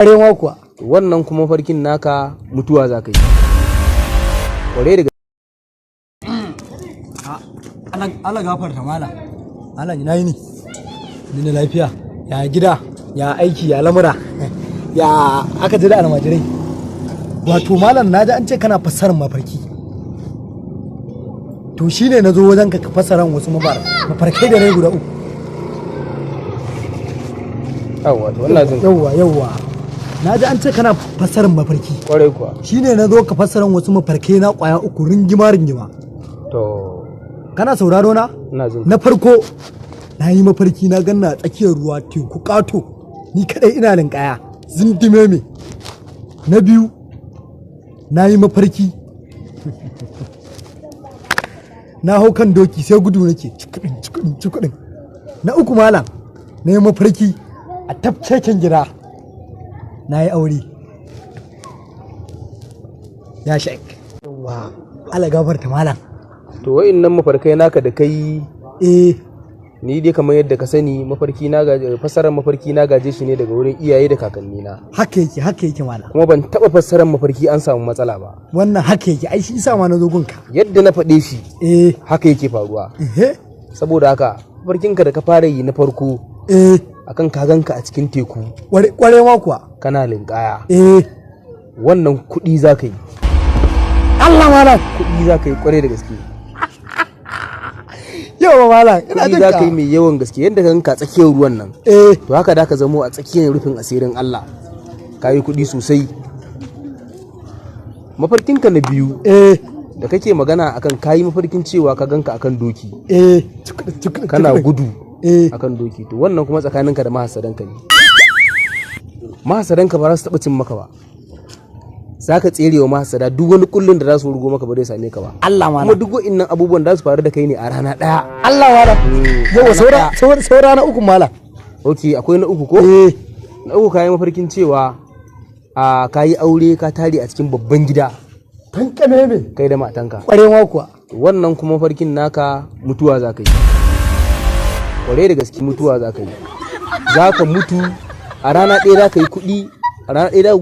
Kwarai kuwa. Wannan kuma mafarkin naka, mutuwa za ka yi. Kwarai da Allah gafarta malam. Malam, ina yini? Ni na lafiya. Ya gida, ya aiki, ya lamura. Ya aka ji da almajirai? Wato malam, na ji an ce kana fassarar mafarki. To shine na zo wajen ka, ka fassara wasu mafarkai da rai guda uku. Yawwa, to wannan jin. Yawwa. Na ji an ce kana fassarar mafarki. Kwarai kuwa. Shine na zo ka fassara wasu mafarkai na kwaya uku ringima ringima. To. Kana sauraro na? Ina jin. Na farko, na yi mafarki na ganna a tsakiyar ruwa, teku ƙato, ni kadai ina linkaya zindime me. Na biyu, na yi mafarki na hau kan doki, sai gudu nake cikudin cikudin cikudin. Na uku malam, na yi mafarki a tafkeken gida na yi aure. Ya shek wa ala gafarta malam. To, wa'innan mafarkai naka da kai, ni dai kamar yadda ka sani, mafarki na gaje, fassarar mafarki na gaje shi ne daga wurin iyaye da kakanni na. Haka yake, haka yake malam. Kuma ban taba fassarar mafarki an samu matsala ba. Wannan haka yake, ai shi isa ma na zo gunka. Yadda na faɗe shi, haka yake faruwa. Saboda haka, mafarkinka da ka fara yi na farko, akan ka ganka a cikin teku, Kware ma kuwa. kana linkaya, wannan kuɗi za ka yi. Allah malam. Kuɗi za ka yi, kwarai da gaske. Yawa malam, ina Kuɗi jin za ka. ka yi mai yawan gaske. Yadda ka ganka a tsakiyar ruwan nan, to haka da ka zamo a tsakiyar rufin asirin Allah, ka yi kuɗi sosai. Mafarkinka na biyu, da kake magana akan kayi mafarkin cewa ka ganka akan doki, eh cikudin cikudin kana cikudin. gudu akan doki, to wannan kuma tsakaninka da mahasadanka ne. Mahasadanka ba za su taɓa cin maka ba. Za ka tsere wa mahasada. Duk wani kullun da za su rugo maka ba zai same ka ba. Allah Kuma malam. duk wa'innan abubuwan da su faru da kai ne a rana ɗaya. Allah malam. Yawa, saura saura na uku malam. Ok, akwai na uku ko? Eh. Na uku, kayi mafarkin cewa a kayi aure, ka tare a cikin babban gida, Tankame me. kai da matanka. Kware ma kuwa. Wannan kuma mafarkin naka, mutuwa za ka yi. Kwarai da gaske, mutuwa za ka yi. Za ka mutu a rana ɗaya. Za ka yi kuɗi a rana ɗaya,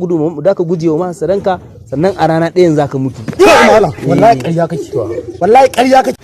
za ka guje wa mahasadanka, sannan a rana ɗayan za ka mutu. Kai malam, wallahi ƙarya kake, wallahi ƙarya kake.